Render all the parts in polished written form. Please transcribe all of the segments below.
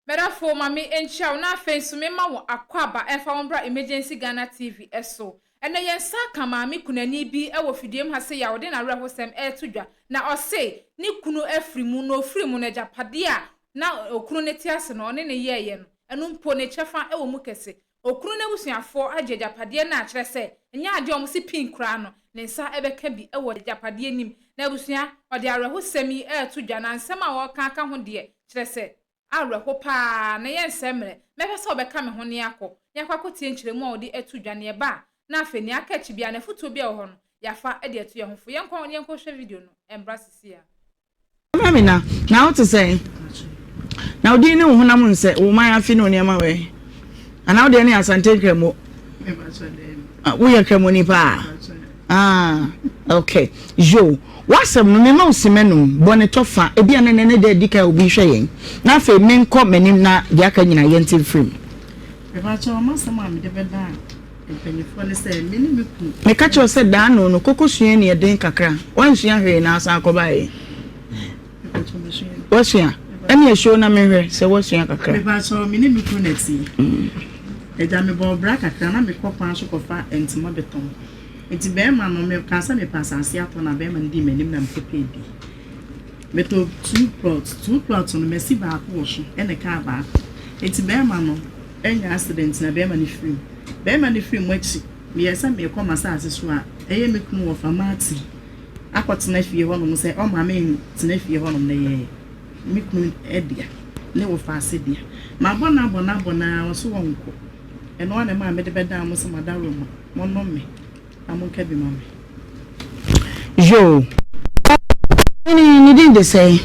M'adɔfo ma me nkyia wo na afei nso me ma wo akwaaba ɛmfa wo mbra Emergency Ghana TV so. Ɛnɛ yɛn nsa aka maame kunani bi wɔ fidiem ha sei a ɔde n'awerɛhosɛm ɛreto dwa na ɔse ne kunu afiri mu na ɔfiri mu no agyapadeɛ a na okunu no te ase no ɔne no yɛɛyɛ no ɛno mpo ne kyɛfa wɔ mu kɛse. Okunu no abusuafoɔ agye agyapadeɛ no a kyerɛ sɛ ɛnyɛ adeɛ a wɔse pin koraa no ne nsa bɛka bi wɔ agyapadeɛ no mu. Na abusua ɔde awerɛhosɛm yi reto dwa na nsɛm a ɔreka aka ho deɛ kyerɛ sɛ awerɛho paa na yɛnsɛe mmerɛ. Mɛpɛ sɛ ɔbɛka me ho ne yɛakɔ na yɛakɔ akɔtie nkyerɛmu a ɔde ato dwa na yɛba a na afei nea aka akyi biara no afotuo bi a ɛwɔ hɔ no yɛafa de atu yɛn ho fo. Yɛnkɔ na yɛnkɔhwɛ video no ɛmbra sisi ara. Amina, na wo te sɛn? Na wo din ne wo honam nsɛ, wo man afi ne wo nneɛma wɛ? Anaa wo deɛ ne Asante Nkramo? Ah, woyɛ Nkramoni paa? Ah, okay. Yo, w'asɛm no mema wo sima num, bɔ ne tɔ fa, ebi a ne ne ne da adi kan obi hwɛ yɛn. Na afei menkɔ m'anim na deɛ aka nyina yɛnte mfiri mu. Mepakyɛw, m'asɛm a mede bɛda Mpanyinfoɔ ne sɛ, me ne me kunu. Meka kyerɛ wo sɛ daa no no koko sua ni ɛden kakra woansua hwee na asan akɔbaeɛ Mepakyɛw masua bi. Woasua? Ɛne ɛhyɛ na menhwɛ sɛ woasua kakra. Mepakyɛw me ne me kunu na ɛteɛ. Agya mebɔɔ bra kakra na mekɔ kwan so kɔfa ntoma bɛtɔn. Nti bɛrima no mekaa sɛ mepɛ asase atɔ na bɛrima no dii m'anim na mekɔpɛɛ bi. Metɔɔ 2 plot, 2 plot no masi baako wɔ so ɛna ɛkaa baako. Nti bɛrima no anya accident na bɛrima no firi mu. Bɛrima no firi mu akyi, meyɛɛ sɛ merekɔ m'asase so a, ɛyɛ me kunu wɔfa Martin akɔtena fie hɔnom sɛ ɔmma mentena fie hɔnom na ɛyɛ me kunu dea ne wɔfa ase dea. Mabɔ no abɔ no abɔ no ara ɔse ɔnkɔ. Ɛno ara na ɛmaa mede bɛdaa mo sɛ madaworoma, monnom me na monka bi ma me. Yoo. Ɔhene ne din de sɛn?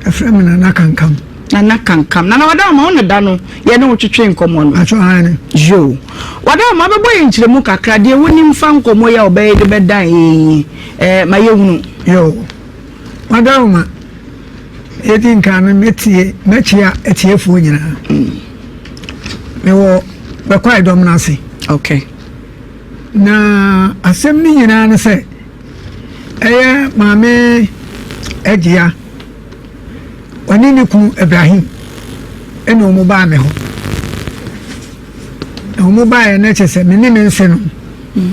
Ɛfrɛ me Nana Kankam. Nana Kankam. Nana Wadawoma wo na da no yɛne wo twetwe nkɔmmɔ no. Atwo hane. Yoo. Wadawoma bɛbɔ yɛn nkyerɛmu kakra deɛ wonim fa nkɔmmɔ yi a ɔbɛyɛ de bɛdan yɛn yi ɛɛ ma yɛhunu. Yoo. Wadawoma yɛdi nkan no mɛtie mɛkyia atiefoɔ nyinaa. Mewɔ Bɛkwae dɔm no ase. Okay. Na asɛm no nyinaa ne sɛ, ɛyɛ Maame Agyia, ɔne ne kunu Ibrahim ɛna wɔn baa me hɔ. Na wɔn baeɛ no kyerɛ sɛ me ne me nse no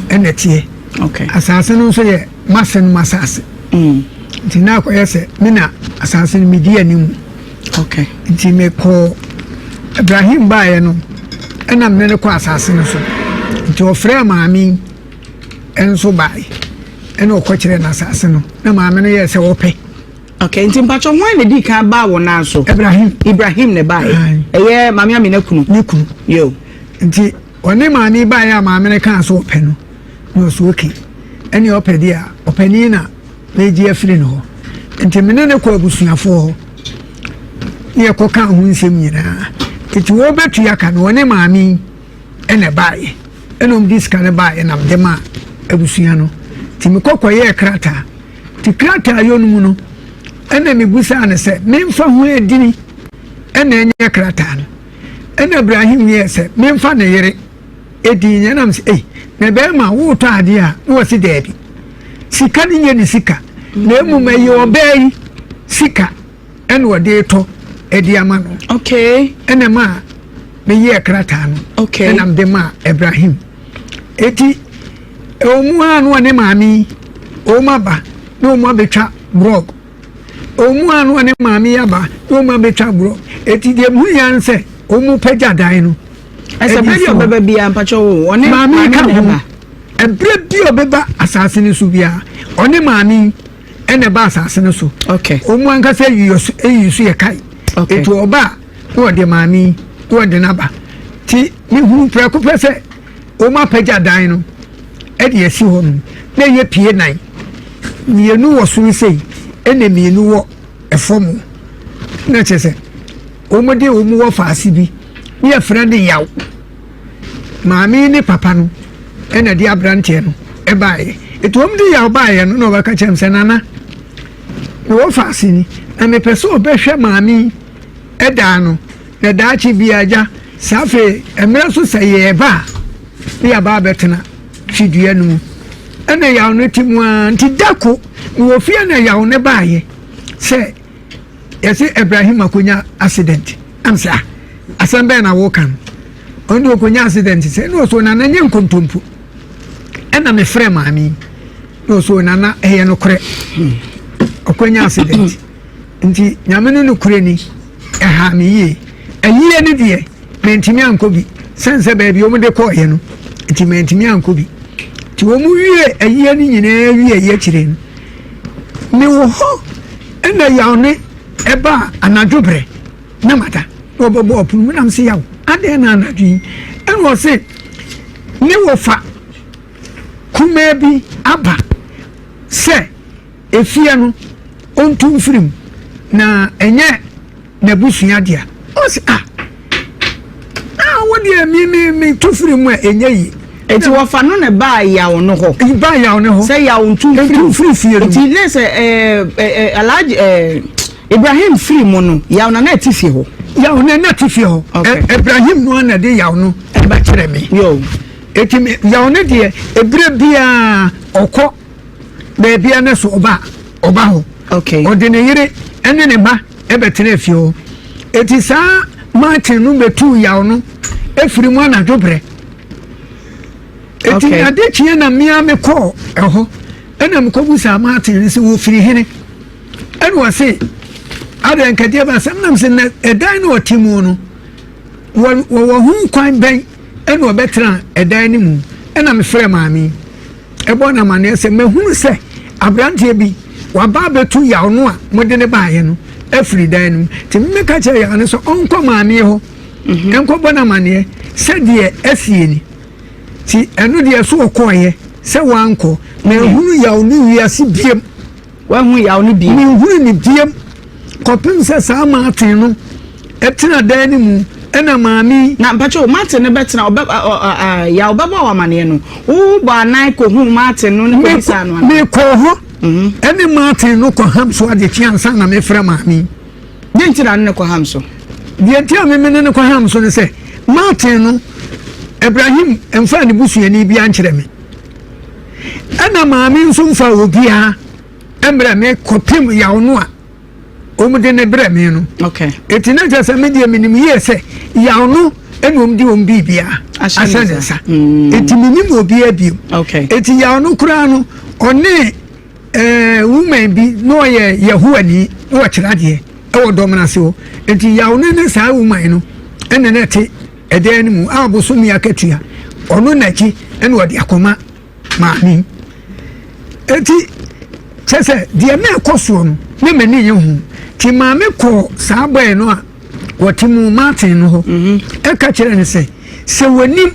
ɛna teɛ. Okay. Asase no nso yɛ m'ase no m'asase. Nti na akɔyɛ sɛ me na asase no medi anim. Okay. Nti mekɔɔ Ibrahim baeɛ no ɛna mene no kɔ asase no so. Nti ɔfrɛɛ maame yi nso baeɛ ɛna ɔkɔkyerɛɛ no asase no na maame no yɛɛ sɛ ɔpɛ. Okay, nti mpatsɔ hwan na di kan baa wɔn nan so? Ibrahim. Ibrahim na baeɛ. Ɛyɛ maame Amina kunu. Ne kunu. Yo. Nti ɔne maame yi baeɛ a maame no kaa sɛ ɔpɛ no na ɔsɛ okay ɛne ɔpɛ deɛ a ɔpanin na megye afiri no hɔ. Nti me ne no kɔ abusuafoɔ hɔ ne yɛkɔka ho nsɛm nyinaa. Nti wɔbɛtua ka no ɔne maame yi ɛna ɛbaeɛ ɛna wɔn de sika no baeɛ na mede maa abusua no. Nti mekɔ kɔyɛɛ krataa. Nti krataa yɔ no mu no ɛna mebusaa no sɛ memfa ho adini ɛna ɛnyɛ krataa no. Ɛna Ibrahim yɛɛ sɛ memfa ne yere edin nyɛ nam sɛ ei na bɛrima wotɔ adeɛ a na wɔsi daabi sika no nyɛ ne sika na mmom ɛyɛ ɔbaa yi sika ɛna ɔde retɔ ɛde ama no. Okay. Ɛna ma meyɛɛ krataa no. Okay. Ɛna mede ma Ibrahim. Eti ɛwɔ mu a na ɔne maame yi wɔn aba na wɔn abɛtwa brɔg. Ɛwɔ mu a na ɔne maame yi aba na wɔn abɛtwa brɔg. Eti deɛ mu yɛ sɛ wɔn pagya dan no. Ɛsɛ bere bi a ɔbɛba biara mpakyɛ wo ɔne maame yi ka na ho. ɛba. Ɛberɛ bi a ɔbɛba asase no so biara ɔne maame yi ɛna ɛba asase no so. Okay. Wɔn ankasa yi so yi so yɛ kae. Okay. Etu ɔba a na ɔde maame yi na ɔde n'aba. Ti mehunu prɛko pɛ sɛ wɔn apagya dan no ɛde asi hɔ nom na ɛyɛ pie nan. Mmienu wɔ soro sei ɛna mmienu wɔ ɛfam. Na kyerɛ sɛ wɔn de wɔn wɔ faase bi ne yɛfrɛ no yaw. Maame yi ne papa no ɛna de aberanteɛ no ɛbaeɛ. Etu wɔn de yaw baeɛ no na ɔbɛka kyerɛ m sɛ nana mewɔ faase ni na mepɛ sɛ ɔbɛhwɛ maame yi ɛdaa no na daakye bi agya saa afei mmerɛ so sɛ yɛreba a ne yɛaba abɛtena fidua no mu ɛna yaw no ti mu ara nti da ko mewɔ fie na yaw no baeɛ sɛ. Yɛse Ibrahim akonya accident. Am sɛ ah, asɛm bɛn na woka no? Ɔno deɛ ɔkɔnya accident sɛ ɛna ɔsɛ Nana nyɛ nkontompo. Ɛna mefrɛ maame yi na ɔsɛ Nana ɛyɛ nokorɛ ɔkɔnya accident. Nti Nyame no nokorɛ ni ɛhaa me yie. Ayie no deɛ mantumi ankɔ bi sɛne sɛ baabi wɔn de kɔɔeɛ no nti mantumi ankɔ bi. Nti wɔn wie ayie no nyinaa wie yɛ akyire no mewɔ hɔ ɛna yaw ne ɛbaa anadwo berɛ na mada na ɔbɛbɔ ɔpono mu nam se yaw adɛn na anadwo yi ɛna ɔse ne wɔfa kumaa bi aba sɛ efie no ɔntu mfiri mu na ɛnyɛ n'abusua dea. Ɔse ah ah wo deɛ mi mi mi tu firi mu a ɛnyɛ yie. Eti wɔfa no na baa yaw no hɔ. Baa yaw no hɔ. Sɛ yaw ntu mfiri. Ntu mfiri fie no mu. Eti ne sɛ ɛɛ ɛɛ Alhaji ɛɛ Ibrahim firi mu no yaw na na ɛte fie hɔ. Yaw na na ɛte fie hɔ. Okay. Ibrahim no na de yaw no ɛba kyerɛ me. Yo. Eti yaw no deɛ ebire biara ɔkɔ. Baabi a na so ɔba a, ɔba hɔ. Okay. Ɔde ne yere ne ne mma bɛtena fie hɔ. Eti saa Martin no bɛtuu yaw no efiri mu anadwo berɛ. Eti Okay. ade kyeɛ na mmea mekɔɔ ɛhɔ ɛna mekɔbusaa Martin no sɛ wɔfiri hene. Ɛna ɔse adɛn nkadeɛ ba asɛm nam sɛ na ɛdan no ɔte mu no wɔwɔ ho kwan bɛn ɛna ɔbɛtena ɛdan no mu ɛna mefrɛ maame yi. Ɛbɔ no amanneɛ sɛ, Mahunu sɛ aberanteɛ bi, waba abɛtu yaw no a mode no baeɛ no afiri dan no mu. Nti meka kyerɛɛ yaw no sɛ ɔnkɔ maame hɔ mhm. nkɔbɔ no amanneɛ sɛ deɛ asie ni. Nti ɛno deɛ so ɔkɔeɛ sɛ wankɔ. Manhunu yaw no wiase biam. Wahu yaw no bio. Menhunu no biam kɔpem sɛ saa Martin no tena dan no mu ɛna maame yi. Na mpakyɛw Martin no bɛtena ɔbɛ ɔ ɔ yaw bɛbɔ wo amaneɛ no wo bɔ anan kɔhuu Martin no ne kɔbisaa no anaa? Mekɔɔ hɔ ɛne Martin no kɔ ham so adekye ansa na mefrɛ maame yi. Deɛ nti na ne ne kɔ ham so? Deɛ nti a meme ne ne kɔ ham so ne sɛ Martin no Ibrahim mfaa ne busuani bi ankyerɛ me. Ɛna maame nso mfa obiara mmerɛ me kɔpem yaw no a wɔn de ne brɛ me no. Okay. Eti na kyerɛ sɛ me deɛ menim yie sɛ yaw no ɛna wɔn de wɔn biribiara ahyɛ ne nsa. Mm. Eti menim obiara bio. Okay. Eti yaw no koraa no ɔne ɛɛ eh, woman bi na ɔyɛ Yehowa ni na ɔkyerɛ adeɛ ɛwɔ dɔm no ase hɔ. Eti yaw no ne saa woman no ɛna na ɛte. Ɛdan no mu a bosome akatua ɔno n'akyi ɛna ɔde akɔma maame eti kyɛ sɛ deɛ na ɛkɔ soɔ no ne m'ani nye ho ti maame kɔɔ saa bɔɛ no a wɔte mu Martin no hɔ mhm. ɛka kyerɛ no sɛ sɛ wɔnim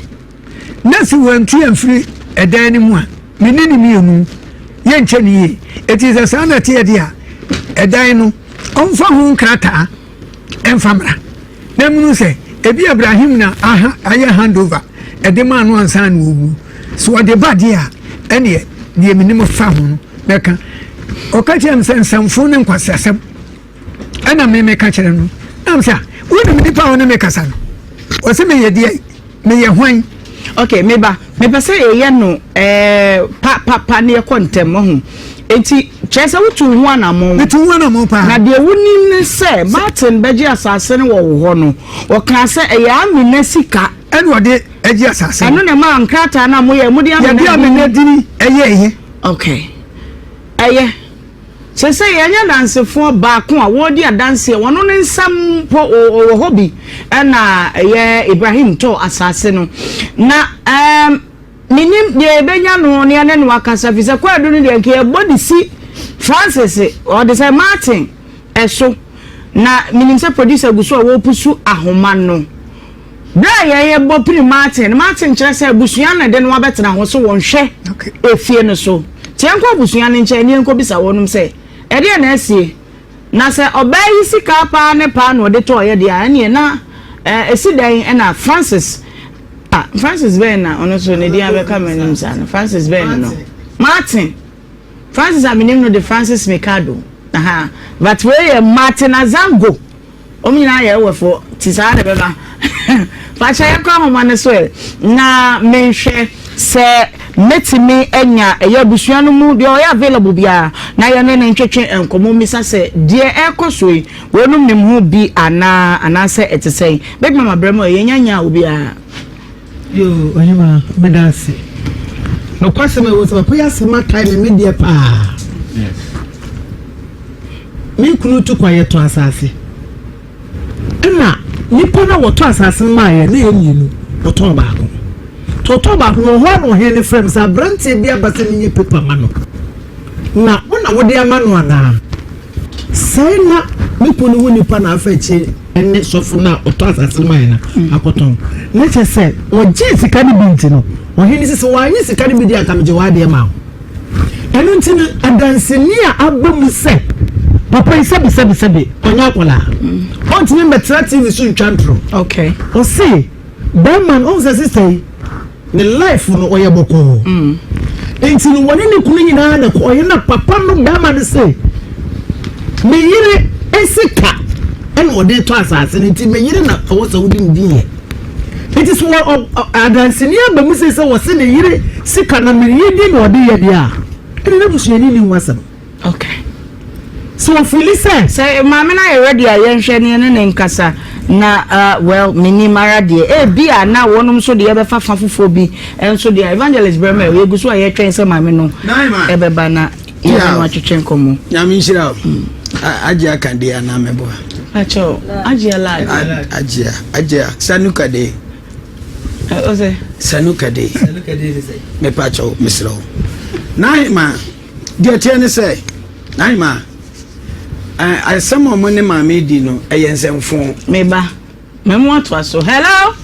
na sɛ wɔantu amfiri ɛdan no mu a me ne ne mmienu yɛnkyɛ no yie eti sɛ saa na ɛteɛ deɛ a ɛdan no ɔmfa ho nkrataa ɛmfa mmra na munu sɛ ebi Ibrahim na aha ayɛ handover ɛde maa no ansa na owu so ɔde ba deɛ a ɛneɛ deɛ menim fa ho no mɛka ɔka kyerɛ me sɛ nsɛmfo ne nkwaseasɛm ɛna me meka kyerɛ no na sɛ wonim nipa a wo ne me kasa no ɔsɛ meyɛ deɛ Meyɛ hwan? Ok, me ba, mepɛ sɛ yɛyɛ no ɛɛ pa pa pa na yɛkɔ ntɛm, wahu. Enti, kyerɛ sɛ wotu wo ho anammɔn. Metu ho anammɔn paa. Na deɛ wonim ne sɛ, Martin bɛgye asase no wɔ wo hɔ no, ɔkaa sɛ ɛyɛ Amina sika. Ɛna ɔde gye asase no. Ɛno na ɛmaa nkrataa no a moyɛɛ, mode Amina din. Yɛde Amina dini ɛyɛeɛ. Ok, ɛyɛ. Seesei yɛanya adansefoɔ baako a wɔredi adanseɛ, ɔno ne nsam mpo ɔwɔ hɔ bi, ɛna ɛyɛ Ibrahim tɔɔ asase no. Na ɛɛm menim deɛ yɛbɛnya no ne yɛne no akasa, firi sɛ kwaadu no deɛ nka yɛbɔ de si Francis, ɔde sɛ Martin ɛso. Na menim sɛ producer gu so a wɔrepusu ahoma no. Berɛ a yɛrebɔ pini Martin no, Martin kyerɛ sɛ abusua na ɛde no abɛtena hɔ so wɔnhwɛ efie no so. Nti yɛnkɔ abusua no nkyɛn na yɛnkɔbisa wɔnom sɛ, ɛdeɛn na asie? Na sɛ ɔbaa yi sika paa ne paa na ɔde tɔeɛ deɛ a, ɛnneɛ na ɛsi dɛn na Francis, ah, Francis bɛn na ɔno nso ne din abɛka m'anim saa no, Francis bɛn no no? Martin. Francis a menim no de Francis Mikado. Aha. But wei yɛ Martin Azango. Wɔn nyinaa yɛ Ewefoɔ nti saa na ɛbɛba. Fakyɛ yɛnkɔ ahoma no so ɛ na menhwɛ sɛ. Mɛtumi anya ɛyɛ abusua no mu deɛ ɔyɛ available biara na yɛne no ntwetwe nkɔmmɔ mmisa sɛ deɛ ɛrekɔ so yi wɔnom nim ho bi anaa anaasɛ ɛte sɛn. Big Mama brɛ mu ɛ, yɛnya nyaa obiara. Yoo ɔhemaa meda ase. Nokwasɛm a ɛwɔ sɛ papa yi asɛm akae me me deɛ paa. Me kunu tu kwan yɛtɔ asase. Ɛna nipa no a wɔtɔ asase no maa yɛ na yɛ mmienu wɔtɔn baako. Tɔtɔ baako wɔ hɔ a na ɔhene no frɛ me sɛ aberanteɛ bi aba sɛ menyɛ paper ma no. Na wo na wode ama no anaa? Sɛɛ na me kunu no ho nipa na afa akyire ne sɔfo no a ɔtɔ asase no mae no akɔtɔn. Na kyerɛ sɛ ɔgyee sika no bi nti no, ɔhene no se sɛ wannye sika no bi deɛ anka megye w'adeɛ ma wo. Ɛno nti no, adanseni a aba mu sɛ papa yi sɛbi sɛbi sɛbi ɔnyɛ akwadaa, ɔntumi mmɛtena TV so ntwa ntorɔ. Okay. Ɔse bɛrima no, ɔhu sɛ sista yi, Ne life no ɔyɛ bɔkɔɔ. Mm. Nti no wɔne ne kunu nyinaa na kɔɔyɛ na papa no bɛrima no se me yere sika ɛna ɔde tɔ asase no nti me yere na ɛwɔ sɛ wode ne din yɛ. Nti so adanseni aba mu sɛ sɛ wɔse ne yere sika na me yere din na ɔde yɛ deɛ a ɛne n'abusuani ni ho asɛm. Okay. So ofili sɛ. Sɛ maame no ayɛ ready a yɛnhwɛ ne yɛne ne nkasa na uh, well menim ara deɛ ebi a na wɔnom nso deɛ yɛbɛfa fa foforɔ bi nso deɛ evangelist brɛmɛ yɛgu so a yɛtwɛn sɛ maame no ɛbɛba na yɛne no atwetwe nkɔmmɔ. Nyame nhyira wo. Hmm. Agye aka deɛ anaa mɛboa. Akyɛw agye ala. Agye agye sanuka de. Ɔsɛ. Sanuka de. Sanuka de mepa kyɛw mesrɛ wo. N'ahema Deɛ ɛteɛ ne sɛ, Naima, asɛm a ɔmo ne maame di no, ɛyɛ nsɛmfoo. Me ba, me mo atoa so. Hello?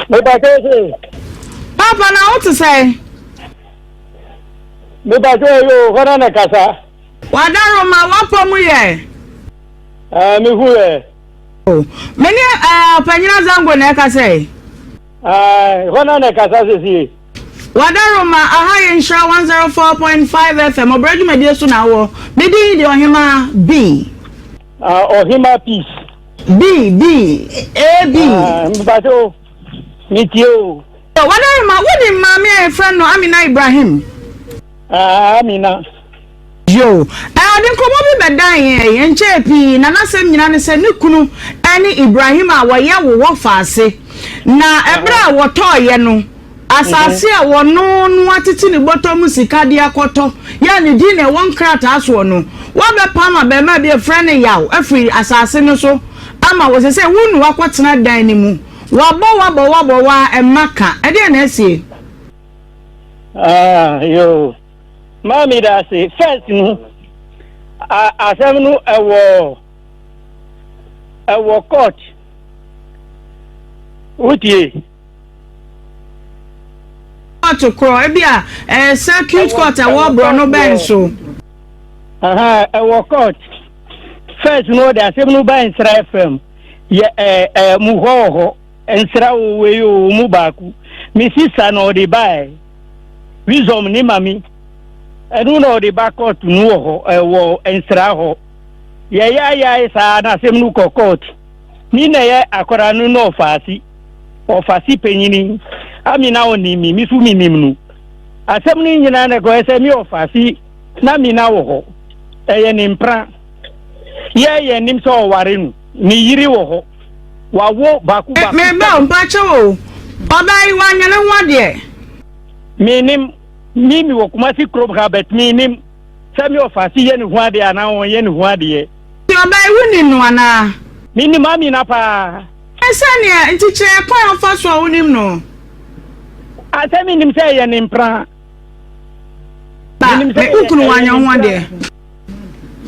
Me ba kese. Papa na wo te sɛ? Me ba sɛ yo, hɔna na kasa. Wadaroma, wapɔ mu yɛ? Ah, me hu yɛ. Me ne ɔpanyin Azango na ɛkasa yi. Ah, hɔna na ɛkasa sesie. Wadaroma, aha yɛ Nhyira 104.5 FM, ɔbrɛ dwumadie so na wɔ. Me din de Ɔhemaa B. Ah, Ɔhemaa Peace. B, B, A, B. Ah, mpakyɛ o, metie o. Wadaroma, wonim maame a yɛfrɛ no Amina Ibrahim? Ah, Amina. Yo, ɛ, ɔde nkɔmmɔ bi bɛdan yɛn, ɛnkyɛɛ pii, na n'asɛm nyinaa ne sɛ ne kunu ne Ibrahim a wɔyɛ wo wɔfaase, na ɛberɛ a wɔtɔeɛ no, asase a wɔno no atete ne bɔtɔ mu sika de akɔtɔ, yɛ a ne din na ɛwɔ nkrataa soɔ no, wɔabɛpam abarimaa bi a wɔfrɛ no Yaw afiri asase no so ama wɔ sɛ sɛ wo ne wakɔtena dan no mu, wɔabɔ wo abɔ wo abɔ wo ara ɛmma ka. Ɛdeɛn na asie? Ah, yo. Maame da ase. First no, asɛm no ɛwɔ ɛwɔ court. Wotie? Court korɔ, ebi a ɛyɛ circuit court ɛwɔ borɔ no bɛn so. Ɛwɔ court. First no, ɔde asɛm no ba Nsra FM. Yɛ ɛɛ ɛɛ mu hɔ wɔ hɔ. Nsra wo wei o mu baako. Me sista na ɔde bae. Wisdom ne mami. Ɛno na ɔde ba court no wɔ hɔ ɛwɔ nsra hɔ. Yɛyaayae saa na asɛm no kɔ court. Mi na ɛyɛ akwadaa no na ɔfaase. Ɔfaase panyini. Ami na ɔnim mi, mi so mi nim no. Asɛm no nyinaa na ɛkɔyɛ sɛ mi ɔfaase na mi na wɔ hɔ. Ɛyɛ ne mpra. Yɛ yɛn nim sɛ ɔware no. Ne yere wɔ hɔ. Wawo baako baako. Me ba o, mpakyɛw o, ɔbaa yi wanyɛ ne ho adeɛ. Menim, me mi wɔ Kumasi kurom ha but menim sɛ me ɔfaase yɛ ne ho adeɛ anaa ɔnyɛ ne ho adeɛ. Nti ɔbaa yi wonim no anaa? Menim Amina paa. Sɛdeɛ, nti kyerɛ kwan a wofa so a wonim no. Ah, sɛ menim sɛ ɛyɛ ne mpena. Ba, me wo kunu wanyɛ ho adeɛ.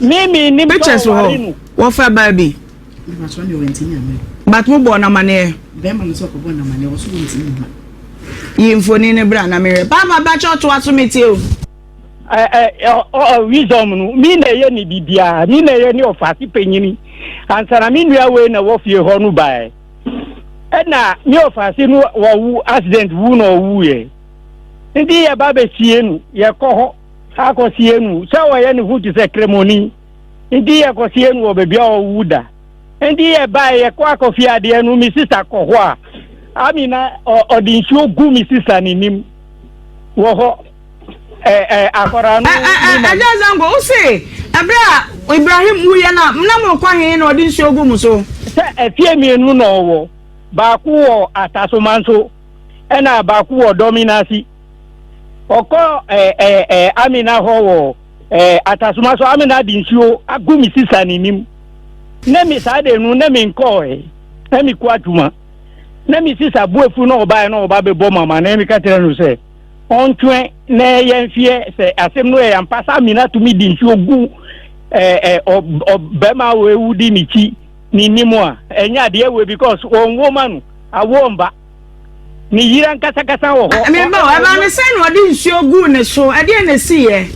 Me me nim Pictures wɔ hɔ. Wɔfa baa bi. But mo bɔ n'amaneɛ. Yi mfoni no bra na mehwɛ. Papa bakyɛ ɔtoa so metie o. Wisdom no mi na ɛyɛ ne biribiara mi na ɛyɛ ne ɔfaase panyini ansa na me nua wei na ɛwɔ fie hɔ no bae ɛna me ɔfaase no wɔwu accident wu na ɔwuiɛ nti yɛba bɛsie no yɛkɔ hɔ akɔsie no sɛ ɔyɛ ne ho te sɛ kremoni nti yɛkɔsie no wɔ baabi a ɔwu da nti yɛbae yɛkɔ akɔfie adeɛ no me sista kɔ hɔ a Amina ɔde nsuo gu me sista n'anim wɔ hɔ. Ɛ akɔra no. Ɛgya Zango, wo se ɛberɛ a Ibrahim wuyɛ no a, na mokɔ he na ɔde nsuo gu mo so? Sɛ afie mmienu na ɔwɔ, baako wɔ Atasomanso ɛna baako wɔ Dɔminasi. Ɔkɔ ɛ ɛ ɛ Amina hɔ wɔ ɛ Atasomanso, Amina de nsuo agu me sista n'anim. Ne me saa de no ne me nkɔɔ ɛ, na me kɔ adwuma. Na me sista bu afu na ɔbaeɛ na ɔba bɛbɔ mama na meka kyerɛ no sɛ ɔntwɛn na yɛnhwɛ sɛ asɛm no yɛ ampa sɛ Amina tumi de nsuo gu ɛ ɛ ɔbɛrima a wawu di ne kyi ne nim a ɛnyɛ adeɛ wei because wɔnwo ma no awoɔ mba ne yere ankasakasa wɔ hɔ. Meba o, ɛbaa ne sɛn na ɔde nsuo guu ne so, ɛdeɛn na ɛsiiɛ?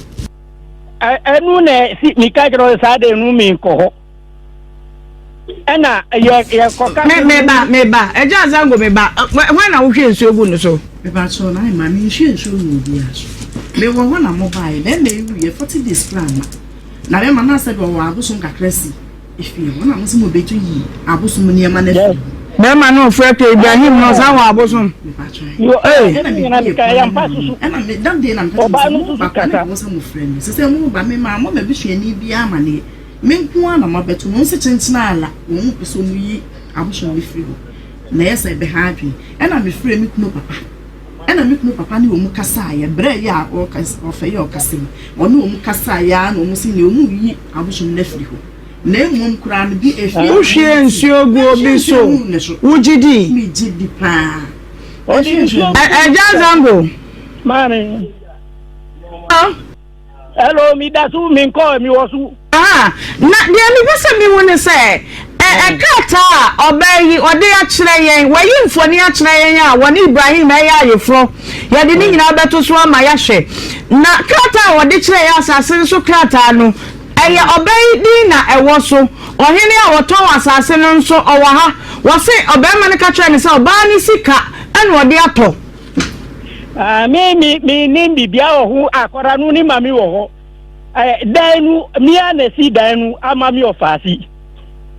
Ɛno na ɛsi meka kyerɛ saa de no menkɔ hɔ. Ɛna yɛ yɛkɔka. Me meba meba ɛgya zango meba hwan na wohwie nsuo gu no so. Meba kyɛw na ayɛ ma me nhwie nsuo ngu obiara so. Mewɔ hɔ na mo baeɛ bɛrima yi wuiɛ 40 days koraa ma na bɛrima no asɛ deɛ ɔwɔ abosom kakra si efie hɔ na mo sɛ mo bɛtu yi abosom nneɛma no afiri hɔ. Bɛrima no ɔfrɛ kɛ Ibrahim no ɔsan wɔ abosom. Ee. Ɛna me bie kwan no mu ɛna me that day na me ka kyerɛ mo sɛ mo ba kwan na mo sɛ mo frɛ me sɛ sɛ mo ba me maa mo ma busuani biara amaneɛ. Me nko ara na mabɛto no, wɔn se kyenkyen ara wɔn pɛ sɛ wɔn yi abosom no firi hɔ, na ɛyɛ sɛ ɛbɛha adwene. Ɛna me frɛɛ me kunu papa, ɛna me kunu papa ne wɔn kasaeɛ, berɛ yɛ a ɔfɛ yɛ ɔkasa yi, ɔne wɔn kasaeɛ ara na wɔn se nea wɔn yi abosom no afiri hɔ, na mmom koraa no bi efie. Wohwie nsuo gu obi so, wogye di? Megye di paa. Ɛgya Zango. Maame. Hello, me da so, me nkɔ, me wɔ so. Aha, na deɛ mepɛ sɛ mehu ne sɛ, ɛ ɛ krataa a ɔbaa yi ɔde akyerɛ yɛn, wayi mfoni akyerɛ yɛn a wɔne Ibrahim ɛyɛ ayeforɔ, yɛde ne nyinaa bɛto so ama yɛahwɛ. Na krataa a wɔde kyerɛ yɛn asase no so krataa no, ɛyɛ ɔbaa yi din na ɛwɔ so. Ɔhene a ɔtɔn asase no nso ɔwɔ ha. Wɔse ɔbarima no ka kyerɛɛ no sɛ ɔbaa no sika na ɔde atɔ. Ah, me me me ne bibia wɔ ho akɔra no ne mami wɔ hɔ. Eh, dan no mi a na si dan no ama mi ɔfaasi.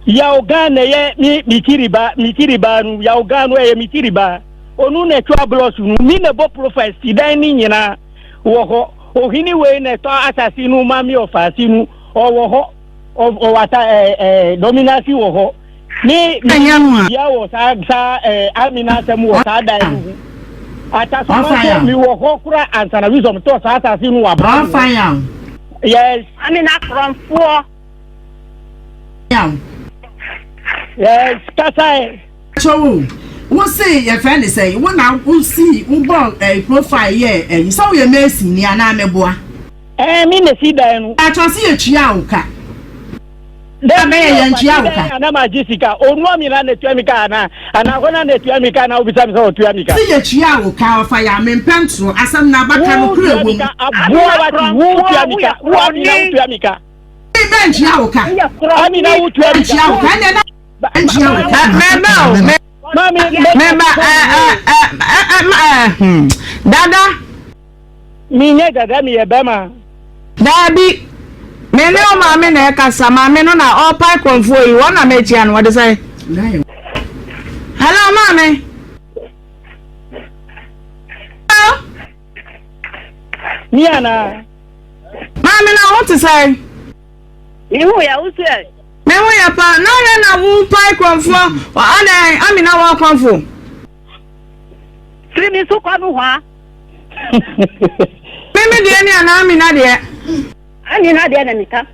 Yaw gan na yɛ mi mi tiri ba mi tiri ba no yaw gan no ɛyɛ mi tiri ba. Onu na ɛtwa blɔs no mi na bɔ profile si dan ne nyinaa wɔ hɔ. Ohini wei na ɛtɔ asase no ma mi ɔfaasi no ɔwɔ hɔ. Ɔwɔ ata ɛɛ ɛɛ dominasi wɔ hɔ. Ne Ɛnyɛ no a. bia wɔ saa saa ɛɛ amina asɛm wɔ saa dan no ho. Atasoma nso mi wɔ hɔ kora ansa na wisdom tɔ saa asase no wɔ abira mu hɔ. Yes. Amina korɔmfoɔ. Yes, kasa ɛ. Kyɛw wo se yɛfrɛ ne sɛ wo na wo si wo bɔ ɛɛ profile yɛ ɛyi sɛ woyɛ mason ni anaa mɛboa. Ɛɛ mi na si dan no. Ɛtɔ se yɛ tua wo ka. Dɛ bɛyɛ yɛn tua wo ka. Ana ma gye sika onua mi na na tua mi ka ana ana hɔ na na tua mi ka na obisa mi sɛ ɔtua mi ka. Se yɛ tua wo ka ɔfa yɛ ame mpɛ ntoro asɛm na abaka no kura wɔ mu. Aboa wati wo tua mi ka wo amina wo tua mi ka. Mi bɛ ntua wo ka. Amina wo tua mi ka. Ntua wo ka ɛnna na ntua wo ka. Mɛba o mɛba ɛɛ ɛɛ ɛɛ dada. Menyɛ dada meyɛ bɛma. Daabi, me ne wo maame na ɛkasa, maame no na ɔrepae korɔmfoɔ yi, wɔn na mekyia no, wɔde sɛn? Hello, maame. Hello. Mi ana. Maame na ho te sɛn? Me ho yɛ, wo so ɛ? Me ho yɛ paa, na ɔyɛ na wo pae korɔmfoɔ, adɛn, amina wɔ korɔmfo. Firi me so kɔ nohoa. Me me deɛ ne anaa Amina deɛ? Amina deɛ na meka.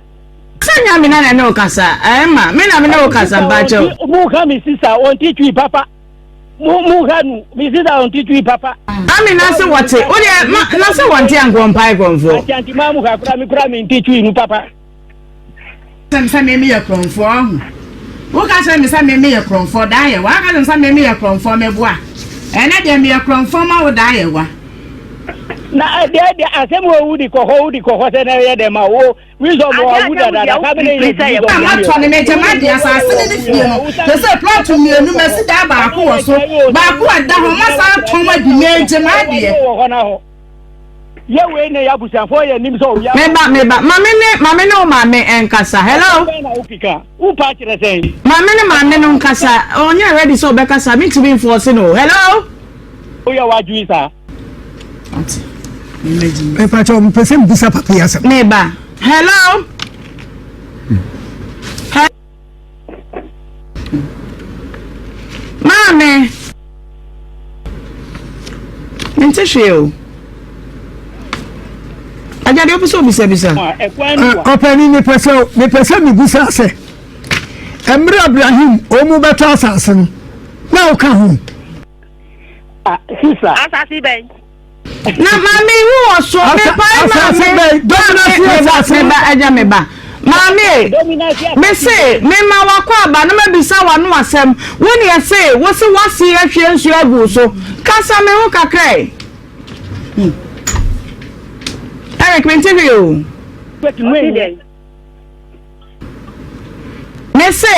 Sɛ nyɛ Amina na ɛne wo kasa, ɛma me na me ne wo kasa mpakyɛw. Mo ka me sisa ɔnte twi papa. Mo mo ka nu me sisa ɔnte twi papa. Amina se wɔte, wo deɛ ma na sɛ wɔnte anka ɔmpae korɔmfoɔ. Akyɛnti maa mo ka kura me kura me nte twi nu papa. Kyerɛ me sɛ me meyɛ korɔmfoɔ ɔho. Woka kyerɛ me sɛ me meyɛ korɔmfoɔ daa yɛ wa. Woka kyerɛ me sɛ me meyɛ korɔmfoɔ meboa. Ɛnɛ deɛ meyɛ korɔmfoɔ ma wo daa yɛ wa. Na ɛdeɛ deɛ asɛm wɔ wudi kɔ hɔ wudi kɔ hɔ sɛ na ɛyɛ dɛ ma wo wisdom wɔ awu dada na saa bɛ ne yɛ wisdom A matɔ ne megye m'adeɛ asase ne ne fie no te sɛ plot mmienu masi dan baako wɔ so baako ɛda hɔ masan atɔn adi megye m'adeɛ. Wɔ hɔ na hɔ. Yɛ wei na yɛ abusuafoɔ yɛ nim sɛ ɔwia. Meba meba mame ne mame ne wo maame nkasa hello. Ɛbɛn na wokeka wopa kyerɛ sɛn. Mame ne maame no nkasa ɔnyɛ ready sɛ ɔbɛkasa mentumi nfɔɔse no hello. Woyɛ w'adwene saa. Mepakyɛ mepɛ sɛ mbusa papa yi asɛm. Meba hello. Maame, mente hwee o. Agya deɛ wopɛ sɛ obisabisa. Ɔpɛni mepɛ sɛ mepɛ sɛ mebusa sɛ mmerɛ Abraham ɔmu bɛtɔ asase no na woka ho. Asase bɛn? Na maame wu wɔ so mepae maame maame meba meba agya meba maame mese mema wakɔ aba na mabisa wano asɛm wo ne ɛse wo se wase ahwie nsuo agu so kasa me ho kakra yi hmm. Eric mente hwee o. Mese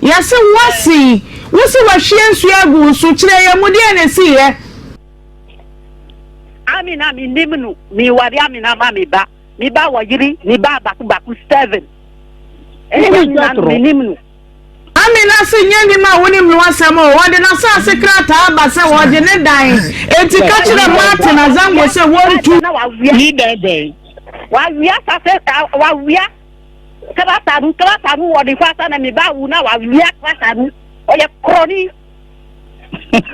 yɛse wasi wo se wahwie nsuo agu so kyerɛ yɛ mu deɛ na ɛsiiɛ. Amina me nim no me ware Amina ma me ba me ba wɔ yere ne ba baako baako seven ɛnti Amina no me nim no. Amina se nyɛ nim a wonim no asɛm o ɔde n'asaase krataa aba sɛ ɔgye ne dan enti ka kyerɛ Martin Azango sɛ wɔntu. Ne dan bɛn? Wawia asase wawia krataa no krataa no wɔ ne hɔ asa na me ba awu na wawia krataa no ɔyɛ korɔni.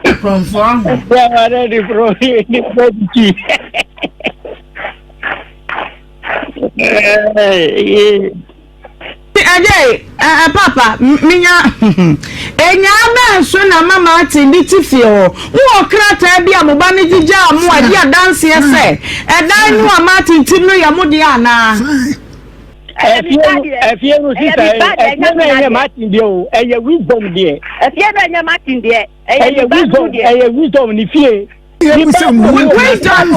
Kurɔmfoɔ aho. Yàrá de kuro ní pẹ́ẹ́tì. Ɛdɛ ɛ papa minya enyaa bɛn so na mama ate ne ti fie hɔ mowɔ krataa bi a mo ba no gyigyaa mo a di adanseɛ sɛ ɛdan no a Martin tim no yɛ mo deɛ anaa? Ɛfie no ɛfie no sisa ɛfie no ɛnyɛ Martin deɛ o ɛyɛ wisdom deɛ. Ɛfie no ɛnyɛ Martin deɛ ɛyɛ wisdom ɛyɛ wisdom ne fie. Wisdom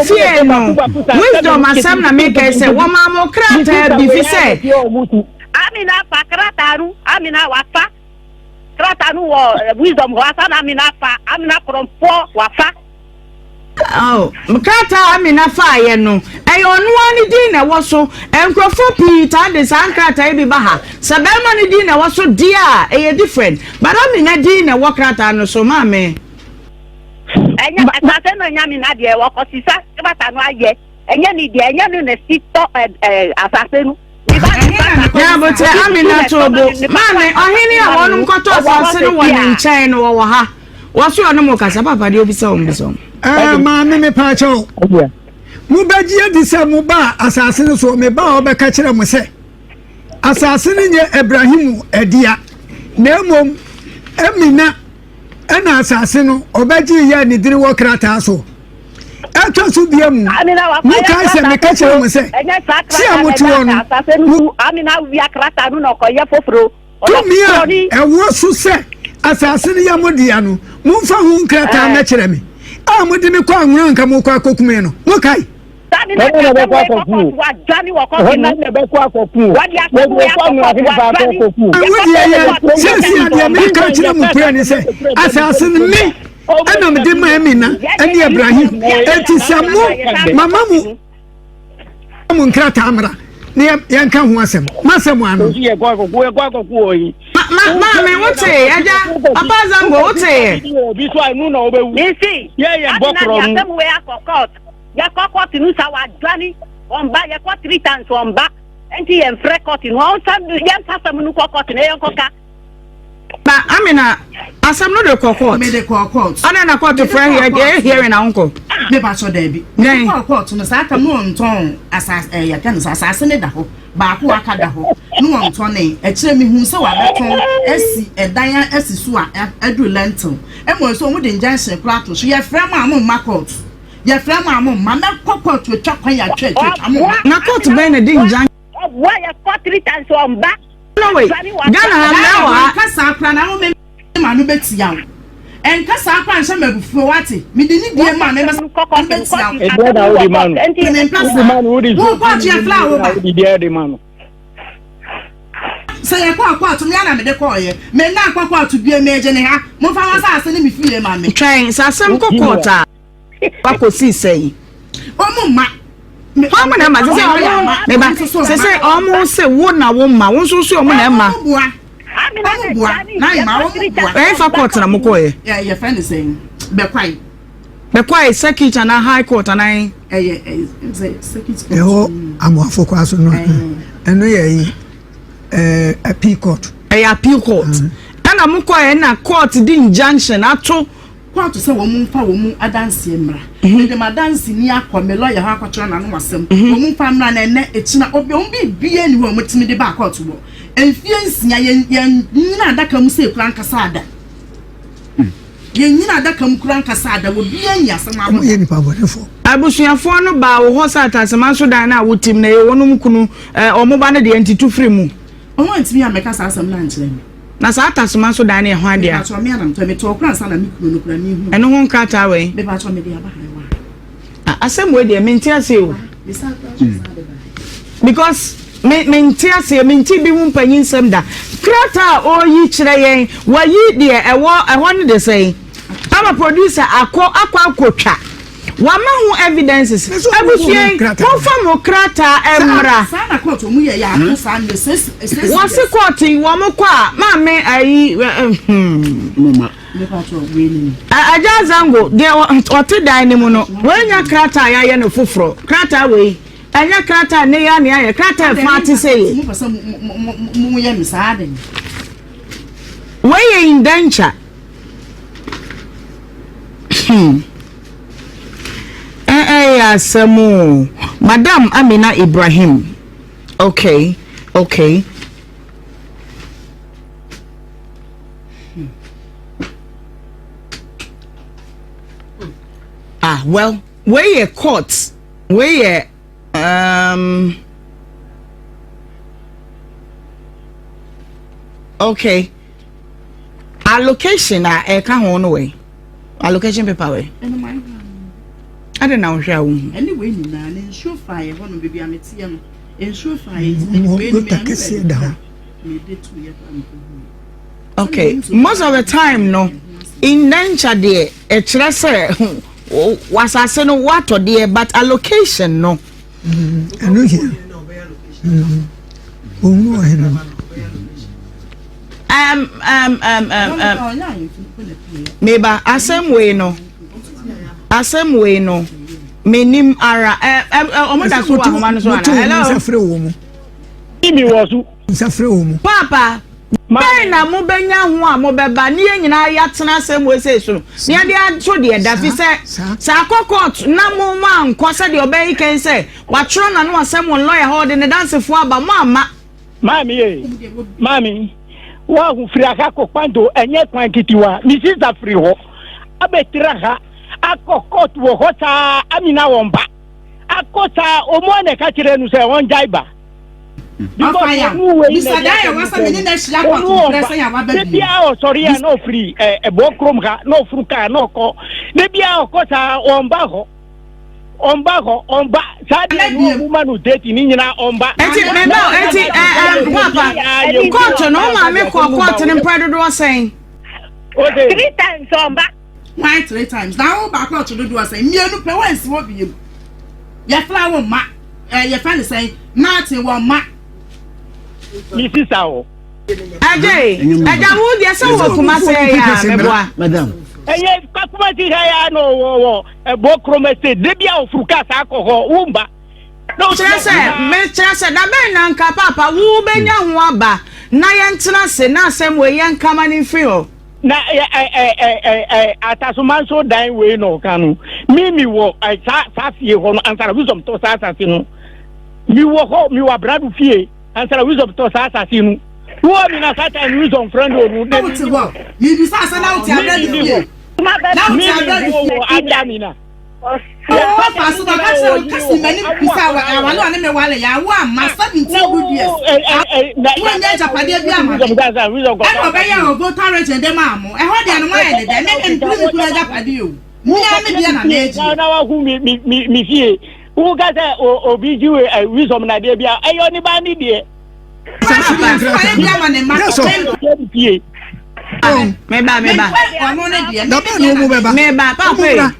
fie no wisdom asɛm na meka sɛ wɔmaa mo krataa bi fi sɛ. Amina fa krataa no Amina wafa krataa no wɔ wisdom hɔ asa na Amina fa Amina korɔmfoɔ wafa. Oh, krataa a Amina faeɛ no, ɛyɛ ɔno ara ne din na ɛwɔ so. Nkurɔfoɔ pii taa de saa nkrataa yi bi ba ha. Sɛ barima no din na ɛwɔ so deɛ a, ɛyɛ different. But Amina din na ɛwɔ krataa no so, maame. Ɛnyɛ asase no ɛnyɛ Amina deɛ, wɔkɔsisa krataa no ayɛ. Ɛnyɛ ne deɛ, ɛnyɛ no na si tɔ asase no. Nyabotrɛ Amina Tobo, maame ɔhene a wɔnom kɔtɔ asase no wɔ ne nkyɛn no wɔwɔ ha. Wɔso ɔne mo kasa papa deɛ obisa wɔn bisa wɔn. Ɛɛ maame me paa kyɛw. Mo bɛgye adi sɛ mo ba asase no so me ba a ɔbɛka kyerɛ mo sɛ asase no nyɛ Abrahimu ɛdea na mmom Amina ɛna asase no ɔbɛgye yɛ ne dini wɔ krataa so. Ɛtɔ so bia mu, mokae sɛ meka kyerɛ mo sɛ, se a mote hɔ no, mo tumi a ɛwɔ so sɛ asase no yɛ mo dea no, momfa ho nkrataa mmɛkyerɛ me, a mode me kɔ anwona anka mokɔ akɔkume no, mokae? Hɔn na bɛkɔ akɔku o. Hɔn na bɛkɔ akɔku o. Wɔdze kɔ anwona hefa akɔ akɔku o. Wo deɛ yɛ, seesei a deɛ meka kyerɛ mo kura ne sɛ, asase no me ɛna mede ma Amina ɛne Ibrahim, enti sɛ mo mama mo mo nkrataa mmra na yɛnka ho asɛm masɛm ano. Maame wote agya papa Zango wote yɛ. Mesi, Amina de asɛm wei akɔ court. Yɛkɔ court no sa wadwane ɔmba yɛkɔ three times ɔmba nti yɛmfrɛ court no ɔnsa yɛmfa asɛm no kɔ court na yɛnkɔka. Na Amina asɛm no de kɔ court. Mede kɔ court. Ɔna na court frɛ yɛ yɛ hearing na wonkɔ. Me ba sɔ daabi. Mede kɔ court no saa tam no ɔntɔn asase ɛɛ yɛka no sɛ asase ne da hɔ baako aka da hɔ no ɔntɔne ɛkyerɛ mehu sɛ wabɛtɔn asi ɛdan asi so a aduru lentil ɛmɔ nso wɔn de injunction koraa to so yɛfrɛ mo a mo mma court. Yɛfrɛ mo a mo mma mɛkɔ kɔɔto atwa kwan atwa atwa atwa mo mma. Na kɔɔto bɛn na ɛde ngya. Ɔboa yɛ kɔ three times ɔmba. No way. Ghana ha mmara wɔ ha. Nka saa koraa na wo me ma no bɛtia wo. Nka saa koraa nhyɛ me abufuo wate. Mede ne die ma me ma no bɛtia wo. Ɛdeɛ na wode ma no. Me mpɛ saa. Wo kɔɔto yɛ fla wo ba. Wode deɛ de ma no. Sɛ yɛkɔ akɔɔto me ara na mede kɔɔyɛ. Me nna nkɔ kɔɔto bio megye ne ha. Momfa mo asase ne me fie ma me. Twɛn sɛ asɛm kɔ kɔɔto a. Wakɔsii sɛn? Wɔn mma. Hwan mo na ɛma sɛ sɛ ɔmo meba sɛ sɛ ɔmo se wo na wo ma wo nso so ɔmo na ɛma. Ɔmo boa ɔmo boa na ɛma ɔmo boa. Ɛyɛ fa court na mo kɔ yɛ. Yɛ yɛ fɛn ne sɛn bɛkwae. Bɛkwae circuit anaa high court anaa. Ɛyɛ ɛyɛ sɛ circuit court. Ɛhɔ amoafo kwa so no ɛno yɛ yi ɛɛ appeal court. Ɛyɛ appeal court ɛna mo kɔ yɛ na court di injunction ato. Kɔɔto sɛ wɔn mfa wɔn adanseɛ mmra. Mede m'adanseni akɔ me lɔya hɔ akɔkyerɛ n'ano asɛm. Wɔn mfa mmra na ɛnnɛ, ɛkyina, obi, wɔn biribiara nni hɔ a wɔtumi de baa kɔɔto hɔ. Mfeɛ nsia, yɛn, yɛnnyina adaka mu sei koraa nkasaa da. Yɛnnyina adaka mu koraa nkasaa da. Obiara nyi asɛm ano Wɔn yɛ da. nipa bɔnefoɔ. Abusuafoɔ no baa wo hɔ sɛ Atasema so dan no a wotim no ɛyɛ wɔnom kunu, eh, wɔn ba no deɛ nti tu firi mu. Wɔn antumi ammɛka saa asɛm no ankyerɛ me. Na saa Tasoma so dan no yɛ hwan dea? Mepakyɛw, me ara na metɔe. Metɔɔ koraa ansa na me kunu no koraa mehu. Ɛno ho nkrataa wɛn? Mepakyɛw, mede aba ha, ɛwɔ ha. Ah, asɛm wei deɛ mente aseɛ o. Me san koraa nso san de bae. Because me mente aseɛ, mente bi ho mpanyin nsɛm da. Krataa a ɔreyi kyerɛ yɛn, wayi deɛ ɛwɔ ɛhɔ no de sɛn? Ama producer akɔ akɔ akɔtwa. Wama ho evidences. Abusua yi, momfa mo krataa mmra. Wɔse court yi wɔn kɔ a maame ayi hmm. Agya Zango deɛ ɔte dan no mu no wɔanya krataa a yɛayɛ no foforɔ. Krataa wei ɛnyɛ krataa ne yɛ ne ayɛ krataa ɛfa ate sɛ yɛ. Wei yɛ indenture. Hmm. Ɛyɛ asɛm o. Madam Amina Ibrahim. Okay, okay. Ah, well, wei yɛ court. Wei yɛ um, okay. Allocation a ɛka ho no wei. Allocation paper wei. Ade na wohwɛ a wohu. Ɛne wei nyinaa ne nsuo faa yɛ hɔ no baabi a meteɛ no nsuo faa yɛ nti mede wei no Gota kɛseɛ da hɔ. Mede to yɛ kora mekɔhu yɛ. Okay, most of the time no indenture deɛ ɛkyerɛ sɛ wasase no watɔ deɛ but allocation no. Ɛno hia. Ohun ɔhene no. Um, um, um, um, um. Meba asɛm wei no asɛm wei no menim ara ɔmo da so wɔ ahoma no so ana hello. Mi wɔ so. Nsa frɛ wɔ mu. Paapa bɛn na mobɛnya ho a mobɛba ne yɛn nyinaa yɛatena asɛm wei sei so no na yɛde ato deɛ da fi sɛ sɛ akɔ court na mo mo ankɔ sɛdeɛ ɔbɛyi kɛn sɛ watwerɛ n'ano asɛm wɔ lɔya hɔ ɔde ne dansefoɔ aba mo amma. Maame ye, maame, wahu firi ha kɔ kwanto ɛnyɛ kwan kitiwa, me sista firi hɔ abɛtira ha akɔ court wɔ hɔ saa amina wɔn ba akɔ saa ɔmo a na ɛka kyerɛ no sɛ ɔngyae ba. Because ɔno wei na ɛde asɛm no ɔno ɔba de biara ɔsɔre a na ɔfiri ɛbɔ kurom ha na ɔfuru kaa na ɔkɔ de biara ɔkɔ saa ɔmba hɔ ɔmba hɔ ɔmba saa deɛ no ɔmo ma no date ne nyinaa ɔmba. Eti meba o eti ɛ ɛ papa kóòtù no maame kɔ kóòtù no mpɛ dodoɔ sɛn. Three times ɔmba. Why three times? Na wo ba kóòtù dodoɔ sɛn? Mmienu pɛ wɔnsi hɔ biem. Yɛfra wo mma. Ɛ yɛfrɛ no sɛn? Martin wɔ mma. Me sisa o. Agye, agya wo deɛ sɛ wɔ Kumasi yɛ a mɛboa. Madam. Ɛyɛ Kumasi ha ya na ɔwɔ wɔ ɛbɔ kurom estate de bi a ofuru kaa saa akɔ hɔ wo mba. Kyerɛ sɛ mekyerɛ sɛ da bɛn na nka paapa wo bɛnya ho aba na yɛntena ase na asɛm wei yɛnka ma no mfiri hɔ. Na ɛ ɛ ɛ ɛ ɛ Atasoma nso dan wei na ɔka no mi mi wɔ ɛ saa saa fie hɔ no ansa na wisdom tɔ saa asase no mi wɔ hɔ mi wɔ abrado fie ansa na wisdom tɔ saa asase no wɔ mi na saa time wisdom friend o no. Na wote hɔ mibisa sɛ na wote abrado fie na wote abrado fie. Mi mi wɔ ada mi na. Ɔfa so na ɔka kyerɛ wo kasi m'anim bisa wɔ awale ɔne me wale yɛ awo ama 17 good years. Wonyɛ agyapadeɛ bi ama me. Ɛna ɔbɛyɛ wɔ voter region de maa mo. Ɛhɔ deɛ no moayɛ ne dɛ. Me mempere me kunu agyapadeɛ o. Mea me deɛ na meegye. Na wahu me me me me fie. Wo ka sɛ obi gye wisdom na deɛ bi a ɛyɛ ɔne ba ne deɛ. Meba meba. Meba papa.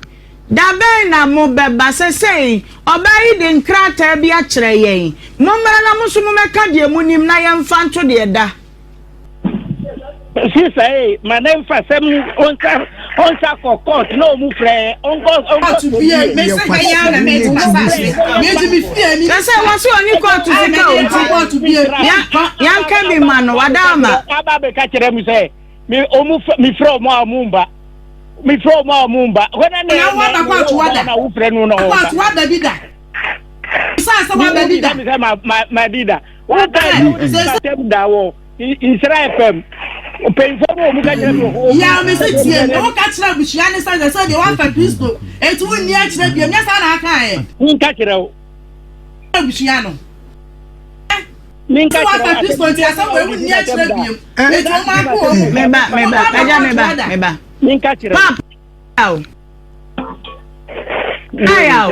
Da bɛn na mobɛba? Sesei, Ɔbaa yi de nkrataa bi akyerɛ yɛn. Mommra na mo nso mommɛka deɛ monim na yɛmfa nto deɛ ɛda. Sisa ee ma ne nfa sɛm ɔnsa ɔnsa kɔ court na ɔmu frɛ ɔnkɔ ɔnkɔ Kɔɔto bie me se ha yi ara na mɛgye m'asase megye me fie mi. Kyerɛ sɛ wɔ so ɔne kɔɔto sika o nti Kɔɔto bie. yanka bi ma no wada ama. Aba abɛka kyerɛ mu sɛ me ɔmu me frɛ ɔmu a ɔmu mba me frɛ ɔmu a ɔmu mba hɔ na Na wo aba kɔɔto wada. na wo frɛ no na ɔba. Kɔɔto waba bi da. Saa sɛ waba bi da. Mi sɛ ma ma ma bi da. Wo ka sɛ sɛ da wɔ Nhyira FM mpanyinfoɔ no wɔn ka kyerɛ mi wɔ. Yaw me se tie me wo ka kyerɛ abusua ne sɛ sɛ deɛ wafa Kristo eti wo nni akyerɛ biam nyɛ saa na aka ɛ. Menka kyerɛ wo. Abusua no. Menka kyerɛ wo. Wafa Kristo nti asɛm wɔ ewu nni akyerɛ biam eti wɔn ako wɔn. Meba meba ɛgya meba meba. Menka kyerɛ wo. Papa yaw. Yaw.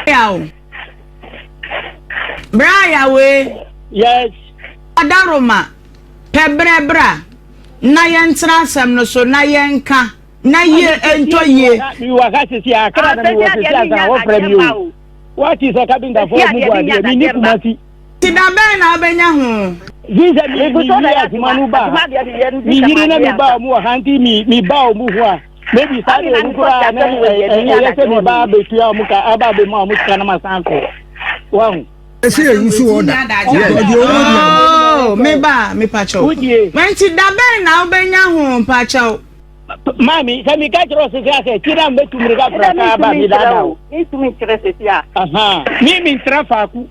Yaw. Bra Yahweh. Yes. Ɔdaroma, pɛ berɛ bra na yɛntena asɛm no so na yɛnka na yie ntɔ yie. Mewɔ ha sisi akra na mewɔ sisi ansa wɔfrɛ mi o. Wati sɛ kabintafoɔ mu bu adeɛ mi ni Kumasi. Ti da bɛn na wobɛnya ho? Fi sɛ mi mi yiri adwuma no ba ha mi yiri na mi ba ɔmo wɔ ha nti mi mi ba ɔmo ho a maybe saa de ɔmo koraa na ɛyɛ sɛ mi ba abetua ɔmo ka aba abɛma ɔmo sika na ma san kɔ wahu. Ɛsɛ yɛ yusu ɔda. Ɔdi owó di Oh, me ba, me pakyɛw. Nti da bɛn na wobɛnya ho mpakyɛw? Maami, sɛ mi ka kyerɛ ɔsese asɛ, kyi na mbɛtu mirika fura kaa ba mi daadaa o. Mi ntumi nkyerɛ sese a. Mi mi nkyerɛ faako.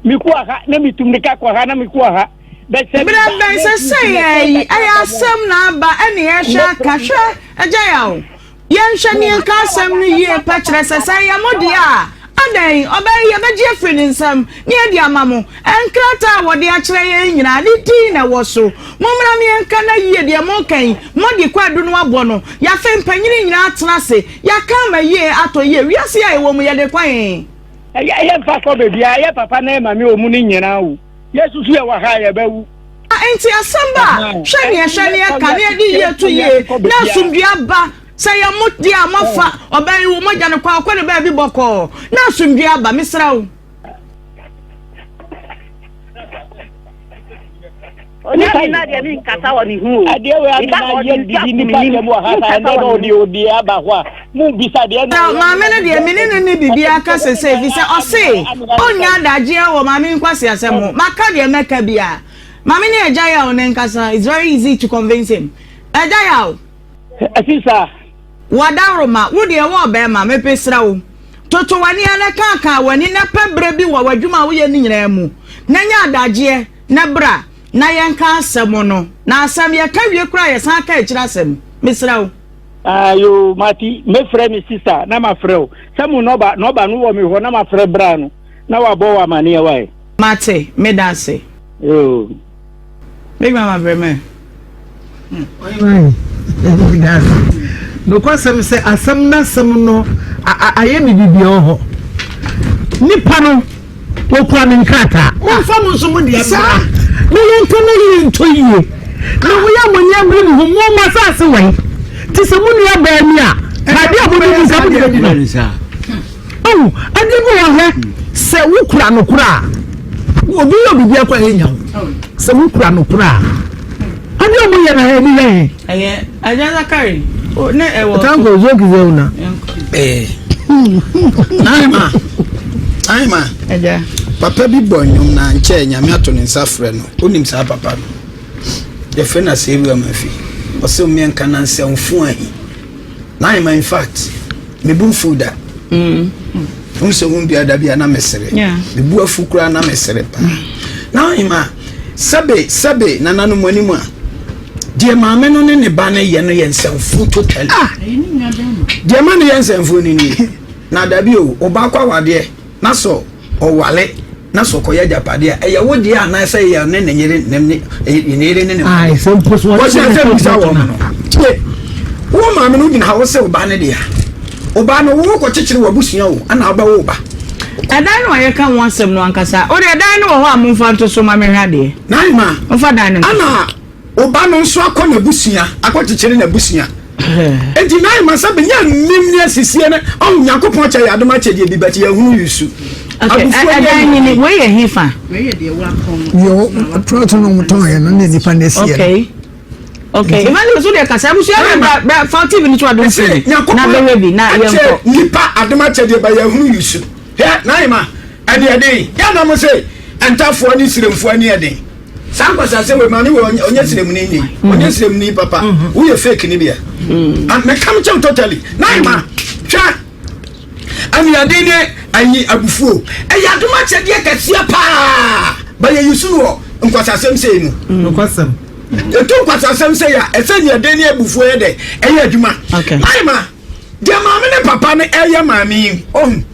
Mi kɔ ha na mi tu mirika kɔ ha na mi kɔ ha. Berɛ bɛn sɛ sɛ yɛyi ɛyɛ asɛm na aba ɛne yɛhwɛ aka hwɛ agya yaw yɛnhwɛ ne yɛnka asɛm no yie pa kyerɛ sɛ sɛ ɛyɛ mo deɛ a adɛn ɔbɛyɛ yɛbɛgye afiri ne nsam ne yɛde ama mo nkrataa a wɔde akyerɛ yɛn nyinaa ne din na ɛwɔ so mommra ne yɛnka na yie deɛ moka yi mode kwaadu no abɔ no yɛafei mpanyini nyinaa atena ase yɛaka ama yie atɔ yie wiase a yɛwɔ mu yɛde kwan Ɛyɛ yɛmfa kɔ baabiara yɛ papa na yɛ maame wɔ mu no nyinaa wu. Yɛ susu yɛ wɔ ha a yɛbɛwu. Enti asɛm ba a, hwɛ nea ɛhwɛ ne ɛka ne ɛde yie to yie na asomdwoeɛ aba. Sɛ ɛyɛ mo deɛ a moafa ɔbaa yi wo mogya no kɔ a ɔkɔ ne baabi bɔkɔɔ na asomdwoeɛ aba. Mesrɛ wo. Onyame na deɛ mi nkasa wɔ ne ho o. Adeɛ wei ame na yɛ didi nipa tɛm wɔ ha saa ɛnɛ na ɔde ɔde aba hɔ a mu bisa deɛ na maame no deɛ mene no ne biribiara ka sese fi sɛ ɔse ɔnnya adagyeɛ wɔ maame nkwaseasɛm ho maka deɛ mɛka biara maame ne agya yaw ne nkasa it's very easy to convince him agya yaw. Sisa. Wadaworoma, wo deɛ wo ɔbarima, mepesrɛ wo, toto w'ani ara na kaakaa w'ani na pɛ berɛ bi wɔ w'adwuma a woyɛ no nyinaa mu na nya adagyeɛ na bra na yɛnka asɛm no. Na asɛm yɛka wie koraa a yɛsan ka akyire asɛm. Mesrɛ wo. Ah yoo mati mɛfrɛ me sister na mafrɛ wo sɛ mo nɔba nɔba no wɔ me hɔ na mafrɛ bra no na wabɔ wo amaneɛ wae. Mate, meda ase. Yoo. Big mama brɛ mɛ. Nokwasɛm sɛ asɛm n'asɛm no ayɛ ne biribi wɔ hɔ. Nipa no wɔkura ne nkrataa. Momfa mo nso mo deɛ mmra na yɛnka na yie ntɔ yie. Na woyɛ mo nyɛ mmere ne ho mo mo asase wɛn. Te sɛ mo nua baa ni a adeɛ a mode di nsa mode bɛdi no. Ɔhu, adeɛ bi wɔ hɔ sɛ wokura nokorɛ a, obi yɛ biribi akɔ a ɛnya wo. Sɛ wokura nokorɛ a, adeɛ a wɔyɛ no ɛni yɛ he. Ɛyɛ Agya Zakari ne ɛwɔ. Tanko zoki zɛ una. Ee. Naima, Naima. Agya. Papa bi bɔ nnwom na nkyɛ Nyame ato ne nsa frɛ no. Wonim saa papa no? Yɛfrɛ no Asɛewura Mafi. Ɔsɛ mmeɛnka na nsɛmfo ahi. Naima in fact me bo nfuw da. Mm. Wohu sɛ wo bia da bia na mesere. Me bu afu koraa na mesere paa. Naima sɛbe sɛbe nananom anim a deɛ maame no ne ne ba no yɛ no yɛ nsɛmfo totally. Ah! Deɛ ma no yɛ nsɛmfo no nie. Na dabi o, ɔba kɔ awadeɛ na sɛ ɔwale na sɛ ɔkɔyɛ agyapadeɛ a, ɛyɛ wo deɛ anaasɛ ɛyɛ ne ne yere ne ne ne yere ne ne mma Ae, sɛ mpo so wɔhyɛ sɛ bisa wɔn no tie wo maame no gyina ha wo sɛ wo ba ne dea wo ba no wo kɔkyekyere w'abusua o ana wobɛwo wo ba Ɛdan no a yɛka ho asɛm no ankasa wo deɛ dan no wɔ hɔ a momfa nto so ma menhwɛ adeɛ Naima momfa dan no nto so ana wo ba no nso akɔ n'abusua akɔkyekyere n'abusua. Enti na ayɛ ma sɛ bɛnya nim ne asisie no ɔho Nyankopɔn kyɛ yɛ adom akyɛdeɛ bi but yɛhunu yusu. Okay, ɛdan nyini wei yɛ he fa? Deɛ plot no ɔmo tɔn yɛ no ne nipa na esi yɛ no. Okay. Okay, evangelist wo deɛ kasa abusua no bra bra fa TV no to adom TV na bɛhwɛ bi na yɛnkɔ. Nipa adom akyɛdeɛ ba yɛhunu yusu. Hwɛ Naima, ɛne ɛden. Yɛ na mo se ntafoɔ ne siremfoɔ ani ɛden. Saa nkwasasɛm wei maame wei ɔnyɛ siremuni ni. Ɔnyɛ siremuni papa. Woyɛ fake ni bia. Meka me kyɛw totally. Naima, hwɛ. Ɛne ɛden ne ayi abufuo. Ɛyɛ adom akyɛdeɛ kɛseɛ paa. Ba yɛ yusu no wɔ nkwasasɛm sei mu. Nokwasɛm. Ɛtu nkwasasɛm sei a, ɛsɛ ne ɛden ne abufuo yɛ dɛ. Ɛyɛ adwuma. Naima, Deɛ maame ne papa no ɛyɛ maame yi ɔhu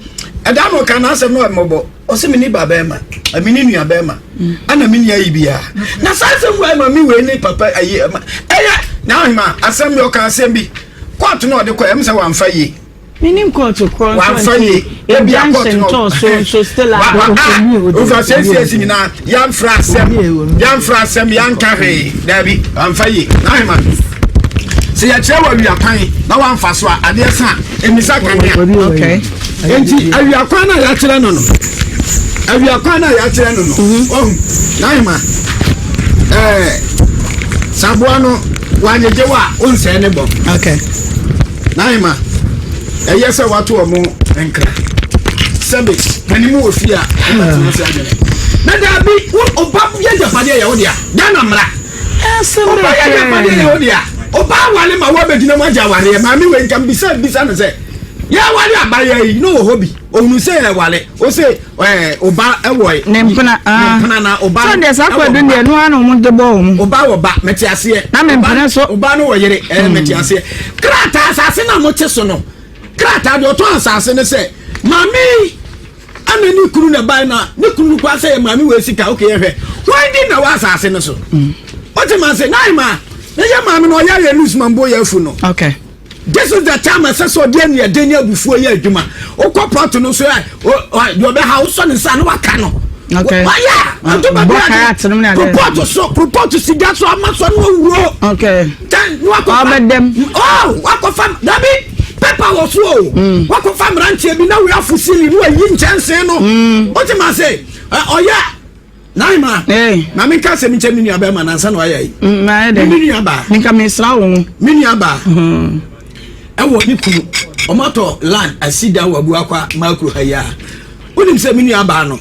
ɛda no ɔka n'asɛm no ɔmmɔbɔ ɔsɛ me ne ba bɛrima me ne nua bɛrima ɛna me nua yi biara na saa asɛm wei maame wei ne papa ayi ɛma ɛyɛ na ahema asɛm bi ɔka asɛm bi kɔɔto no ɔde kɔ ɛm sɛ wamfa yie menim kɔɔto korɔ wamfa yie ebi akɔɔto no ofa siesie nyinaa yɛmfra asɛm yɛmfra asɛm yɛnka hwee daabi amfa yie n'ahema sɛ yɛkyerɛ wɔ awia kwan na wamfa so a adeɛ sa a ɛmisa kanea enti awia kwan no a yɛakyerɛ no no awia kwan no a yɛakyerɛ no no mhm. ɔhu n'ahema ɛɛ saboa no wanyegye wo a wonsɛe ne bɔ Naima, ɛyɛ sɛ wato wɔn nkra. Sɛbe, panin mu wɔ fie a, wobɛtena ase adwene. Na daabi, wo ɔba yɛ agyapadeɛ yɛ wo dea. Ghana mmara. Ɔba yɛ agyapadeɛ yɛ wo dea. Ɔba awale ma woabɛgyina mu agye awareɛ. Maame wei nka mbisa bisa no sɛ, yɛaware abayewa yi na ɔwɔ hɔ bi. Ɔhunu sɛ yɛware. Ɔse ɛɛ ɔba ɛwɔ ne mpena ne mpena na ɔba sɛ deɛ saa kwadu deɛ no ara na wɔn de bɔ wɔn ɔba wɔ ba mɛte aseɛ na me mpena so ɔba no wɔ yere ɛɛ mɛte aseɛ krataa asase na mo te so no krataa deɛ ɔtɔn asase no sɛ maame ɛna ne kunu na ban na ne kunu no kɔ asɛ yɛ maame wɔ esika oke yɛ hwɛ wɔn di na wɔ asase no so ɔte ma se nan ma ne yɛ maame no ɔyɛ ayɛ lose ma mbo yɛ afu no. Okay. This is the time ɛsɛ sɛ ɔde aniɛden ne abufuo yɛ adwuma. Wokɔ pɔt no so ɛ, deɛ ɔbɛha wosɔ ne nsa na waka no. Okay. Wayɛ a, ɔto baabi ade. Propɔt so, propɔt si gya so ama sɔ no awuro. Okay. Then wakɔfa. Ɔbɛdɛm. Oh, wakɔfa dabi pepa wɔ so o. Mm. Wakɔfa mmeranteɛ bi na wei afo sili na wayi nkyɛnsee no. Mm. Wote ma se ɔyɛ Naima, hey. ma menka asɛm nkyɛ me nua bɛrima nansa na wayɛ yi. Mm, me nua baa. Menka mesra wo ho. Me nua baa. Mm-hmm. Ɛwɔ ne kunu. Ɔmatɔ land asi dan wɔ Abuakwa Makuro ha yi a. Wonim sɛ me nua baa no,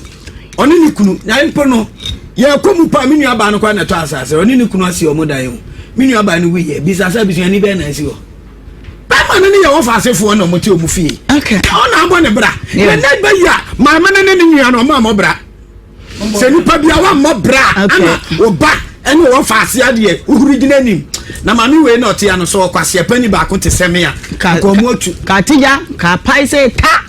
ɔne ne kunu, na mpo no, yɛkɔ mu paa me nua baa no koraa na ɛtɔ asase. Ɔne ne kunu asi ɔmo dan o. Me nua baa no wuyɛ. Bisa sɛ abusuani bɛn na asi hɔ. Bɛrima no ne yɛ wɔfa asefoɔ na ɔmo te ɔmo fie. Ɔna abɔ ne bra. Na ne bɛyi a maame no ne ne nua no ɔmo amɔ bra. sɛ nipa bi a wammɔ bra ana wo ba ɛne wɔn fa ase adeɛ wohuri gyina anim na maame wei na ɔte ano so ɔkwaseɛ pani baako te sɛ me a nka ɔmo atu ka tigya ka pae sɛ ta.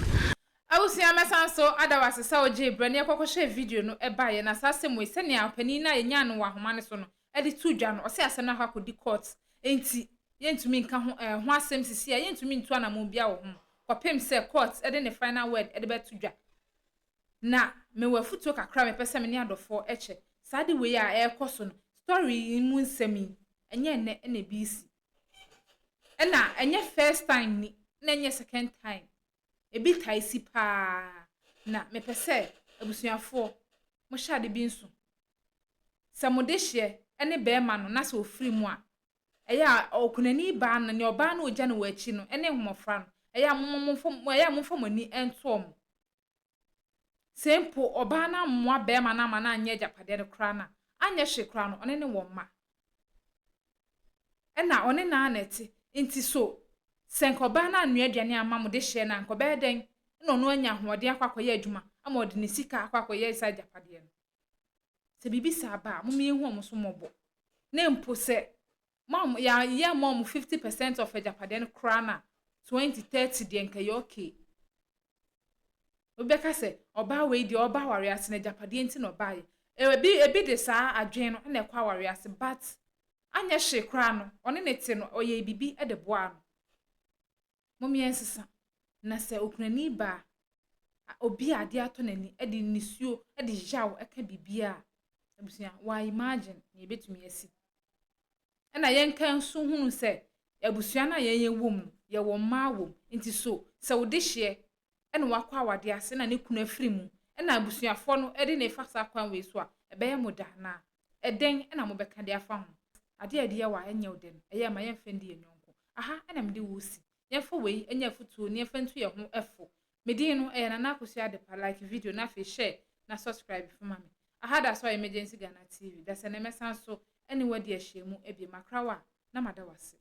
Abusua mɛsan so ada wo ase sɛ wogyee berɛ ne yɛkɔkɔhwɛɛ video no baeɛ na saa asɛm wei sɛnea ɔpanin no a yɛnyaa no wɔ ahoma no so no de too dwa no ɔse asɛm no akɔ akɔdi court enti yɛntumi nka ho eh, ho asɛm sisi a yɛntumi ntu anamɔn biara wɔ ho kɔpem sɛ court de ne final word de bɛto dwa. Na mewɔ afutuo kakra a mepɛ sɛ me ne adɔfoɔ kyɛ. Saa ade wei a ɛrekɔ so no, story yi mu nsɛm yi, ɛnyɛ ɛnnɛ na ebi resi. Ɛna ɛnyɛ first time ni, na ɛnyɛ second time. Ebi tae si paa. Na mepɛ sɛ abusuafoɔ, mohyɛ ade bi nso. Sɛ mo dehyeɛ ne barima no na sɛ ɔfiri mu a, ɛyɛ a okunani baa no, nea ɔbaa no a ɔgya no wɔ akyi no ne mmɔfra no, ɛyɛ a momma momfa, ɛyɛ a momfa mo ani nto wɔn. Sɛ mpo ɔbaa no ammoa barima no amma no anyɛ agyapadeɛ no koraa no a, anyɛ hwee koraa no, ɔne no wɔ mma. Ɛna ɔne no ara na ɛte. Nti so sɛ nka ɔbaa no annoa aduane amma mo dehyeɛ no a, nka ɔbɛyɛ dɛn na ɔno anya ahoɔden akɔ akɔyɛ adwuma ama ɔde ne sika akɔ akɔyɛ saa agyapadeɛ no? Sɛ biribi saa ba a, momma yɛnhu wɔn so mmɔbɔ. Na mpo sɛ mo a yɛamma wɔn 50 percent of agyapadeɛ no koraa no a, 20, 30 deɛ nka ɛyɛ okay. Obi bɛka sɛ, ɔbaa wei deɛ ɔba awareɛ ase no agyapadeɛ nti na ɔbaeɛ. Ebi ebi de saa adwene no na ɛkɔ awareɛ ase but anyɛ hwee koraa no, ɔne ne te no, ɔyɛɛ biribi de boaa no. Mom yɛnsesa. Na sɛ okunani ba a, obi a adeɛ atɔ n'ani de nisuo de yaw ka biribiara a, abusua, wa imagine nea ebetumi asi. Ɛna yɛnka nso hunu sɛ, Abusua no a yɛn yɛwɔ mu no, yɛwɔ mmaa wɔ mu. Nti so sɛ wo dehyeɛ na wakɔ awadeɛ ase na ne kunu afiri mu na abusuafoɔ no de no refa saa kwan wei so a, ɛbɛyɛ mo dɛ anaa? Ɛdɛn na mobɛka de afa ho? Adeɛ a ɛde yɛ wo a ɛnyɛ wo dɛ no, ɛyɛ a ma yɛmfa ndi yɛn yɔnko. Aha na mede wo resi. Yɛmfa wei nyɛ afotuo na yɛmfa ntu yɛn ho fo. Me din no, ɛyɛ Nana Akosua Adepa. Like video na afei share na subscribe fo ma me. Aha da so a Emergency Ghana TV. Dasani mɛsan so ne wo adi ahyiamu bio. Makra wo a, na mada wo ase.